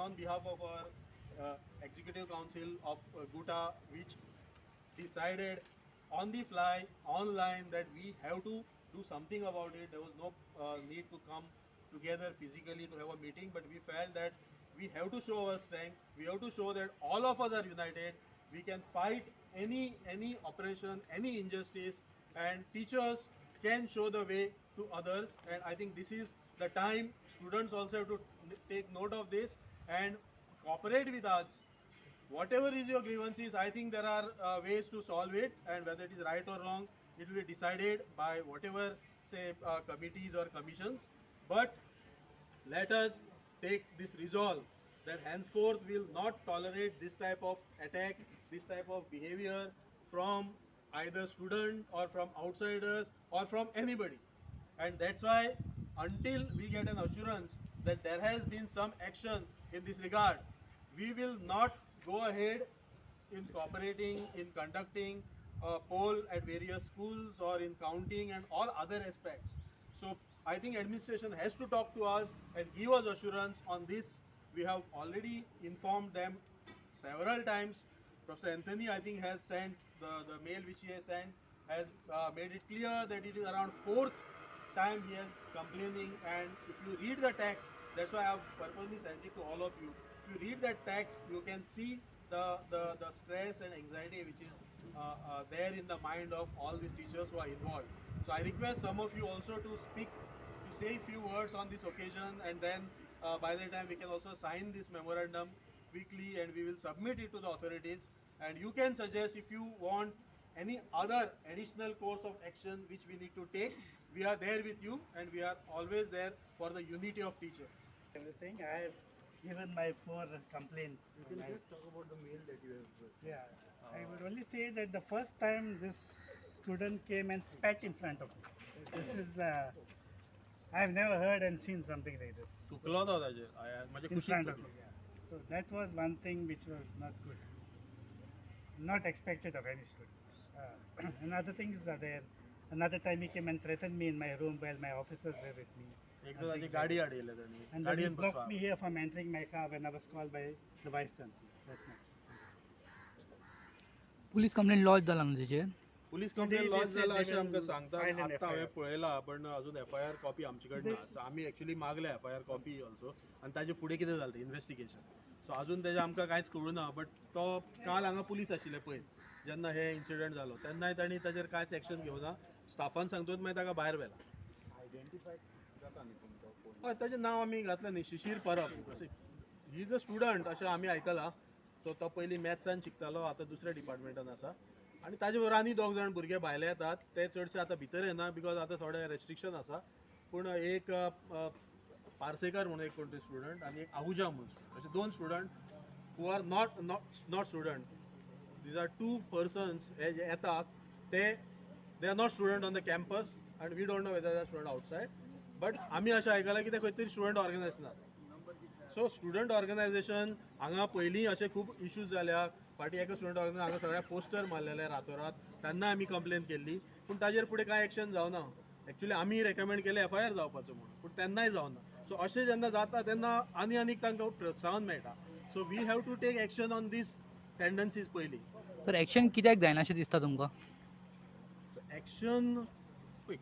on behalf of our executive council of GUTA, which decided on the fly online that we have to do something about it. There was no need to come together physically to have a meeting, but we felt that we have to show our strength. We have to show that all of us are united. We can fight any oppression, any injustice, and teachers can show the way to others. And I think this is the time students also have to take note of this and cooperate with us. Whatever is your grievances, I think there are ways to solve it, and whether it is right or wrong, it will be decided by whatever, say, committees or commissions. But let us take this resolve that henceforth we will not tolerate this type of attack, this type of behavior from either student or from outsiders or from anybody. And that's why, until we get an assurance that there has been some action in this regard, we will not go ahead in cooperating, in conducting a poll at various schools or in counting and all other aspects. So I think administration has to talk to us and give us assurance on this. We have already informed them several times. Professor Anthony, I think, has sent the mail which he has sent, has made it clear that it is around fourth time he is complaining. And if you read the text, that's why I have purposely sent it to all of you. If you read that text, you can see the stress and anxiety which is there in the mind of all these teachers who are involved. So I request some of you also to speak, to say a few words on this occasion, and then by the time we can also sign this memorandum quickly and we will submit it to the authorities. And you can suggest if you want any other additional course of action which we need to take. We are there with you and we are always there for the unity of teachers. Everything. I have given my four complaints. You can just talk about the mail that you have sent. Yeah. I would only say that the first time this student came and spat in front of me. This is the. I have never heard and seen something like this. चुकलो तो ताजेर म्हणजे In front of me. Yeah. So that was one thing which was not good. Not expected of any student. Another things are there. Another time he came and threatened me in my room while my officers were with me. एकदा ताची गाडी आडयले ताणी And then he गाडयेन blocked me here from entering my car when I was called by the vice chancellor. That much. Police complaint lodge जाला न्हू तेचेर? Police complain They lodge said जाला they अशें will आमकां सांगता. file an आतां हांवें FIR. पळयला, पण अजून एफ I R copy आमचे कडेन ना. सो आमी एक्चुली मागल्या F I R copy also आनी ताजे फुडें कितें जालें इन्वेस्टिगेशन. सो अजून तेजें आमकां कांयच कळूं ना. बट तो काल हांगा पुलीस आशिल्ले पयर जेन्ना हे इन्सिडंट जालो तेन्नाय तांणी ताजेर कांयच एक्शन घेवना. स्टाफान सांगतूच मागीर ताका भायर व्हेला. आयडेंटिफाय जाता न्ही पूण तो कोण? हय, ताजें नांव आमी घातलें न्ही, शिशीर परब. He is a student अशें आमी आयकलां. सो तो पयलीं मॅथ्सान शिकतालो, आतां दुसऱ्या डिपार्टमेंटान आसा. आनी ताजे बरोबर आनी दोग जाण भुरगे भायले येतात, ते चडशे आतां भितर येना because आतां थोडे रेस्ट्रिक्शन आसा. पूण एक पार्सेकर म्हणून एक कोण तरी स्टुडंट आनी एक आहुजा म्हणून स्टुडंट, अशे दोन student who are not student. These are two persons हे जे येतात ते they are not student on the campus and we don't know whether they are student outside, but आमी अशें आयकलां की ते खंय तरी स्टुडंट ऑर्गनायजेशन आसा. सो स्टुडंट ऑर्गनायजेशन हांगा पयलीं अशे खूब इश्यूज जाल्या. फाटीं एका स्टुडंट ऑर्गनायजेशन हांगा सगळ्या पोस्टर मारलेले रातोरात, तेन्ना आमी कंप्लेन केल्ली, पूण ताजेर फुडें कांय एक्शन जावना. एक्चुली आमी रेकमेंड केलें एफ I R जावपाचो म्हणून, पूण तेन्नाय जावना. सो अशें जेन्ना जाता तेन्ना आनी आनीक तांकां प्रोत्साहन मेळटा. So we have to take action on these tendencies पयलीं. तर एक्शन कित्याक जायना अशें दिसता तुमकां? एक्शन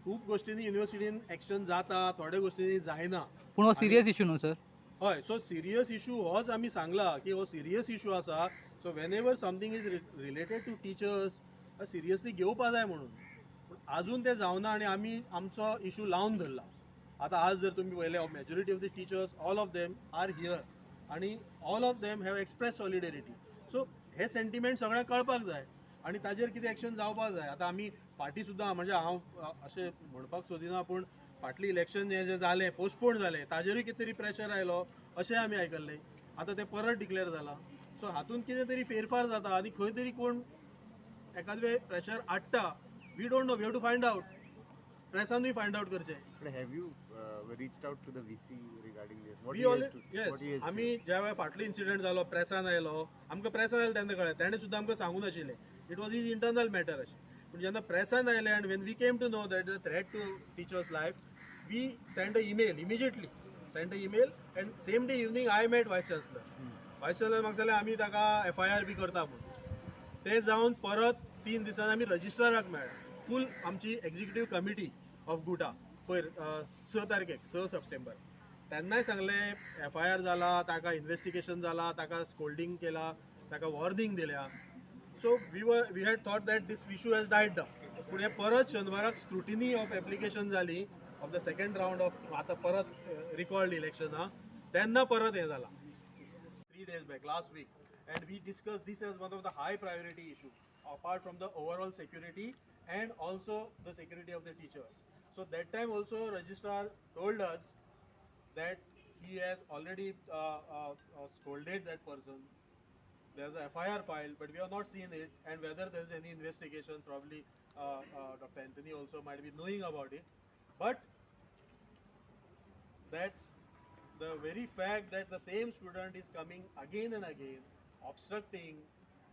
खूब गोश्टींनी युनिवर्सिटीन एक्शन जाता, थोड्या गोश्टींनी जायना. पूण हो सिरियस इशू न्हू सर? हय, सो सिरियस इशू होच आमी सांगला की हो सिरियस इशू आसा. So whenever something is related to teachers, seriously घेवपा जाय म्हणून. पूण आजून तें जावना आनी आमी आमचो इशू लावन धरला. आतां आज जर तुमी पळयलें, majority of the teachers, all of them are here आनी all of them have express solidarity. So hey sentiment सगळ्यांक कळपाक जाय आनी ताजेर कितें एक्शन जावपाक जाय. आतां आमी फाटीं सुद्दां, म्हणजे हांव अशें म्हणपाक सोदिना, पूण फाटलीं इलेक्शन हें जें जालें, पोस्टपोन जालें, ताजेरूय कितें तरी प्रेशर आयलो अशें आमी आयकल्लें. आतां तें परत डिक्लेर जालां. सो हातूंत कितें तरी फेरफार जाता आनी खंय तरी कोण एकाद वेळ प्रेशर हाडटा. We don't know, we have to find out. प्रेसानूय find out करचें. But have you reached out to the VC regarding this? What we he has all to, yes what he has आमी ज्या वेळार फाटलो incident जालो, प्रेसान आयलो, आमकां प्रेसान आयलें तेन्ना कळ्ळें. तेणें सुद्दां आमकां सांगूं नाशिल्लें, it was his internal matter अशें. पूण जेन्ना प्रेसान आयलें and when we came to know that the threat to teachers life, we send a email immediately, send a email, and same day evening I met vice chancellor. Vice chancellor म्हाका जाल्यार आमी ताका FIR बी करता म्हूण. ते जावन परत 3 दिसांनी आमी रजिस्ट्राराक मेळ्ळे. फूल आमची एक्झिक्युटीव कमिटी ऑफ गुटा पयर 6 तारखेक, 6 सप्टेंबर, तेन्नाय सांगलें एफआयआर जाला, ताका इन्वेस्टिगेशन जाला, ताका स्कोल्डींग केला, ताका वॉर्निंग दिल्या. So we had thought that this issue has died down. पूण हे परत शेनवाराक स्क्रुटिनी ऑफ एप्लिकेशन जाली of the second round of आतां परत रिकॉल्ड इलेक्शनां, तेन्ना परत हें जालां. 3 days back, last week, and we discussed this as one of the high priority issue, apart from the overall security and also the security of the teachers. So that time also registrar told us that he has already scolded that person. There's a FIR file, but we have not seen it, and whether there's any investigation, probably Dr. Anthony also might be knowing about it. But that the very fact that the same student is coming again and again, obstructing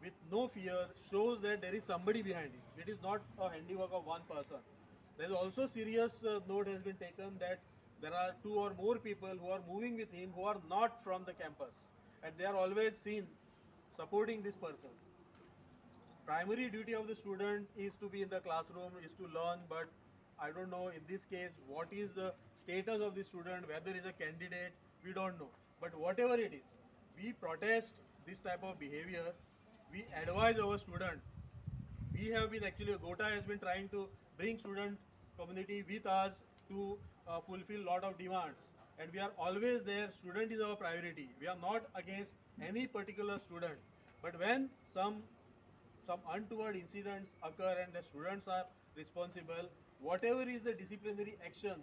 with no fear, shows that there is somebody behind it. It is not a handiwork of one person. There is also serious note has been taken that there are 2 or more people who are moving with him who are not from the campus, and they are always seen supporting this person. Primary duty of the student is to be in the classroom, is to learn, but I don't know in this case what is the status of the student, whether is a candidate, we don't know. But whatever it is, we protest this type of behavior. We advise our student. We have been actually, GOTA has been trying to bring student community with us to fulfill lot of demands, and we are always there. Student is our priority. We are not against any particular student, but when some untoward incidents occur and the students are responsible, whatever is the disciplinary action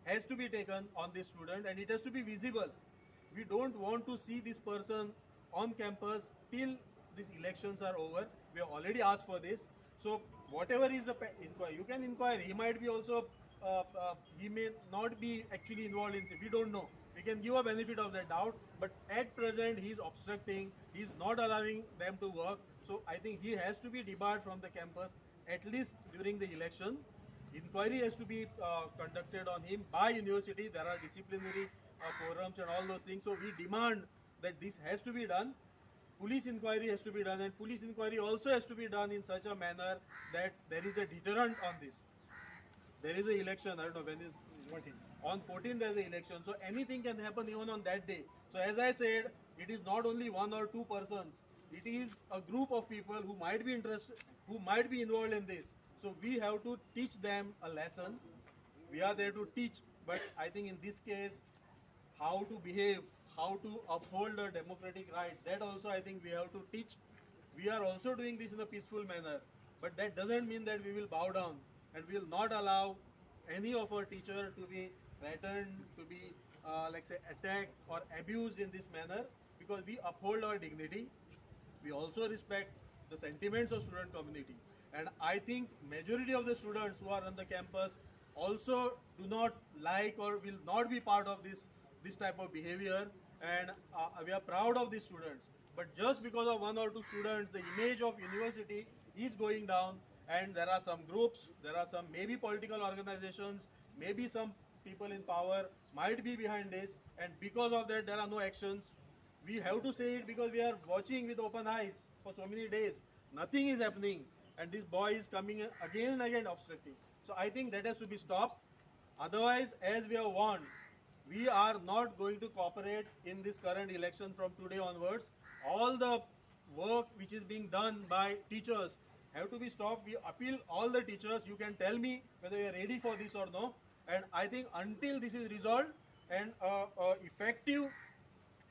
has to be taken on this student, and it has to be visible. We don't want to see this person on campus till these elections are over. We have already asked for this. So whatever is the inquiry, you can inquire. He might be also, he may not be actually involved in it. We don't know. We can give a benefit of the doubt, but at present he is obstructing, he is not allowing them to work. So I think he has to be debarred from the campus at least during the election. Inquiry has to be conducted on him by university. There are disciplinary forums and all those things. So we demand that this has to be done. Police inquiry has to be done, and police inquiry also has to be done in such a manner that there is a deterrent on this. There is an election, I don't know when is 14. On 14 there is an election, so anything can happen even on that day. So as I said, it is not only 1 or 2 persons, it is a group of people who might be interested, who might be involved in this. So we have to teach them a lesson. We are there to teach, but I think in this case, how to behave, how to uphold a democratic right, that also I think we have to teach. We are also doing this in a peaceful manner, but that doesn't mean that we will bow down and we will not allow any of our teacher to be threatened, to be like say attacked or abused in this manner, because we uphold our dignity. We also respect the sentiments of student community, and I think majority of the students who are on the campus also do not like or will not be part of this type of behavior, and we are proud of these students. But just because of 1 or 2 students, the image of university is going down, and there are some groups, there are some maybe political organizations, maybe some people in power might be behind this, and because of that there are no actions. We have to say it because we are watching with open eyes for so many days. Nothing is happening, and this boy is coming again and again obstructing. So I think that has to be stopped. Otherwise, as we have warned, we are not going to cooperate in this current election from today onwards. All the work which is being done by teachers have to be stopped. We appeal all the teachers. You can tell me whether you are ready for this or no. And I think until this is resolved and effective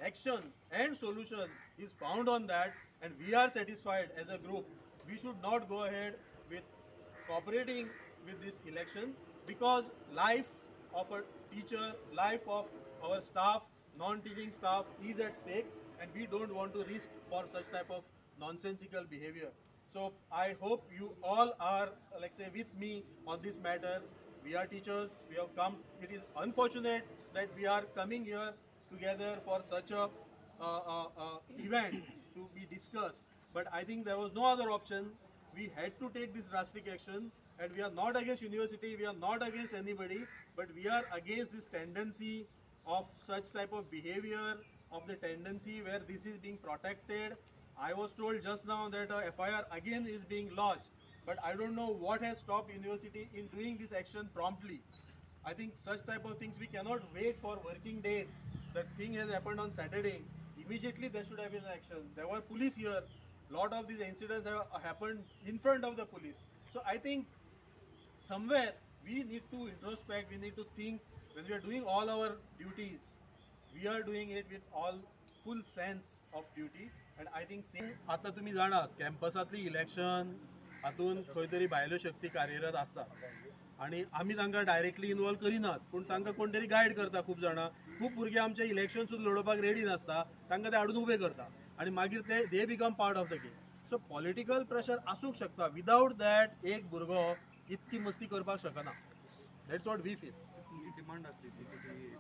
action and solution is found on that, and we are satisfied as a group, we should not go ahead with cooperating with this election, because life of a teacher, life of our staff, non-teaching staff is at stake, and we don't want to risk for such type of nonsensical behavior. So I hope you all are, like say, with me on this matter. We are teachers, we have come. It is unfortunate that we are coming here together for such a event to be discussed, but I think there was no other option. We had to take this drastic action, and we are not against university, we are not against anybody, but we are against this tendency of such type of behavior of the tendency where this is being protected. I was told just now that a FIR again is being lodged, but I don't know what has stopped university in doing this action promptly. I think such type of things we cannot wait for working days. The thing has happened on Saturday. Immediately there should have been action. There were police here. Lot of these incidents have happened in front of the police. So I think somewhere we need to introspect, we need to think when we are doing all our duties, we are doing it with all full sense of duty. And I think same आता तुम्ही जाणात कॅम्पसांतली election हातून खंय तरी भायल्यो शक्ती कार्यरत आसतात आनी आमी तांकां डायरेक्टली इनवॉल्व करिनात, पूण तांकां कोण तरी गायड करता. खूब जाणां, खूब भुरगे आमचे इलेक्शन सुद्दां लडोवपाक रेडी नासता, तांकां ते हाडून उबे करता आनी मागीर ते they become part of the game. So political pressure आसूंक शकता. विदावट that एक भुरगो इतकी मस्ती करपाक शकना. That's what we feel. तुमची डिमांड असली सीसीटीव्ही?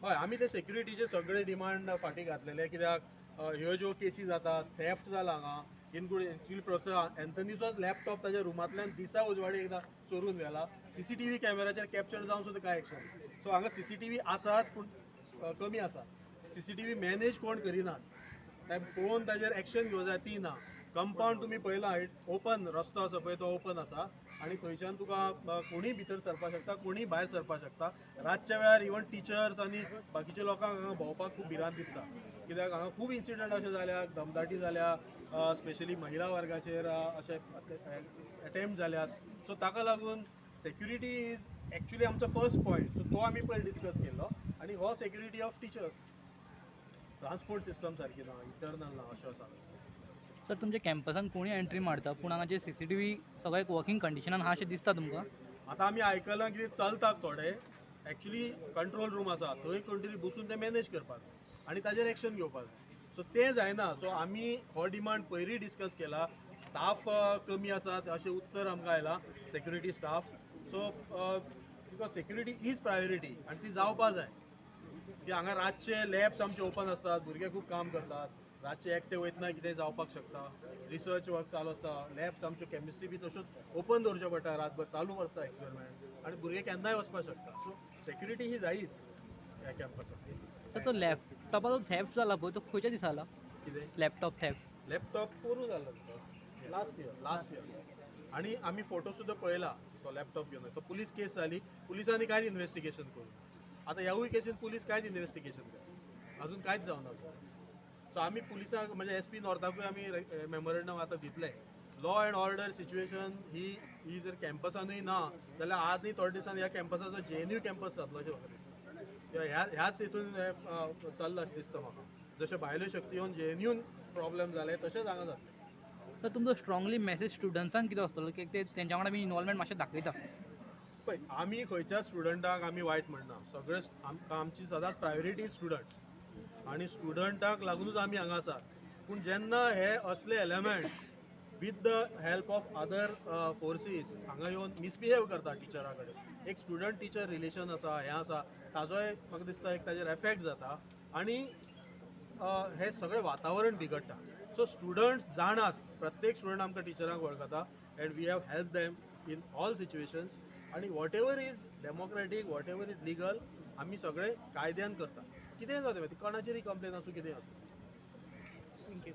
हय, आमी ते सेक्युरिटीचे सगळे डिमांड फाटीं घातलेले, कित्याक ह्यो ज्यो केसी जातात, थेफ्ट जाला हांगा, इनक्लूड एक्चुअली प्रोफेसर एन्थनीचोच लॅपटॉप ताच्या रुमांतल्यान दिसा उजवाडे एकदां चोरून व्हेला. सीसीटीव्ही कॅमेराचेर कॅप्चर जावन सुद्दां कांय एक्शन. सो हांगा सीसीटीव्ही आसात पूण कमी आसा. सीसीटीव्ही मॅनेज कोण करिनात, ते पळोवन ताजेर एक्शन घेवंक जाय ती ना. कंपावंड तुमी पळयला, ओपन रस्तो आसा पळय, तो ओपन आसा आनी थंयच्यान तुका कोणीय भितर सरपाक शकता, कोणीय भायर सरपाक शकता. रातच्या वेळार इवन टिचर्स आनी बाकीच्या लोकांक हांगा भोंवपाक खूब भिरांत दिसता, कित्याक हांगा खूब इन्सिडंट अशे जाल्या, दमदाटी जाल्या, स्पेशली महिला वर्गाचेर अशे अटेम्प्ट जाल्यात. सो ताका लागून सेक्युरिटी is actually आमचो फर्स्ट पॉयंट. सो तो आमी पयर डिस्कस केल्लो. आनी हो security of teachers, transport system सारकी ना, इंटरनल ना, अशें आसा. सर, तुमच्या कॅम्पसान कोणी एंट्री मारता, पूण हांगाचे सीसीटीव्ही सगळ्याक वर्किंग कंडिशनान आहा अशें दिसता तुमकां? आतां आमी आयकलां कितें चलतात थोडे. एक्चुली कंट्रोल रूम आसा, थंय कोण तरी बसून ते मॅनेज करपाक जाय आनी ताजेर एक्शन घेवपाक जाय. सो तें जायना. सो आमी हो डिमांड पयरूय डिस्कस केला. स्टाफ कमी आसात अशें उत्तर आमकां आयलां, security staff. So because security is priority आनी ती जावपा जाय की हांगा रातचे लॅब्स आमचे ओपन आसतात, भुरगे खूब काम करतात, रातचे एकटे वयतना कितें जावपाक शकता, रिसर्च वर्क चालू आसता, लॅब्स आमच्यो केमिस्ट्री बी तश्योच ओपन दवरच्यो पडटा, रातभर चालू आसता एक्सपेरिमेंट आनी भुरगे केन्नाय वचपाक शकता. सो सेक्युरिटी ही जायीच ह्या कॅम्पसाक. सर, तो लॅपटॉपाचो थेफ्ट जाला पळय, तो खंयच्या दिसा जाला? कितें? Laptop theft. Laptop पोरूं जाल्लो, लास्ट इयर, लास्ट इयर. आनी आमी फोटो सुद्दां पळयला तो लॅपटॉप घेवन. तो पुलीस केस जाली, पुलिसांनी कांयच इन्वेस्टिगेशन करूं. आतां ह्यावूय केसीन पुलीस कांयच इन्वेस्टिगेशन करना, अजून कांयच जावना. सो आमी पुलिसांक म्हणजे एस पी नॉर्थाकूय आमी मेमोरेंडम आतां दितले. लॉ एंड ऑर्डर सिच्युएशन ही ही जर कॅम्पसानूय ना जाल्यार आज न्ही थोड्या दिसान ह्या कॅम्पसाचो जेएनयू कॅम्पस जातलो अशें म्हाका दिसता. किंवा ह्याच हितून हें, चल्लां अशें दिसता म्हाका. जशें भायल्यो शक्ती येवन जेएनयून प्रॉब्लेम जाले, तशेंच हांगा जातलें. सर, तुमचो स्ट्रॉंगली मॅसेज स्टुडंट्सान कितें आसतलो की ते तेंच्या वांगडा बी इनवॉल्वमेंट मातशें दाखयता? पळय, आमी खंयच्याच स्टुडंटाक आमी वायट म्हणना. सगळे आमकां, आमची सदांच प्रायोरिटी स्टुडंट्स आनी स्टुडंटाक लागुनूच आमी हांगा आसात. पूण जेन्ना हे असले elements with the help of other forces हांगा येवन मिसबिहेव करता टिचरा कडेन, एक स्टुडंट टिचर रिलेशन आसा, हें आसा, ताजोय म्हाका दिसता एक ताजेर एफेक्ट जाता आनी हें सगळें वातावरण बिगडटा. सो स्टुडंट्स जाणात, प्रत्येक स्टुडंट आमकां टिचरांक वळखता and we have help them in all situations. आनी whatever is democratic, whatever is legal, आमी सगळे कायद्यान करता. कितेंय जावं, ती कोणाचेरय कंप्लेन आसूं, कितेंय आसूं. Thank you.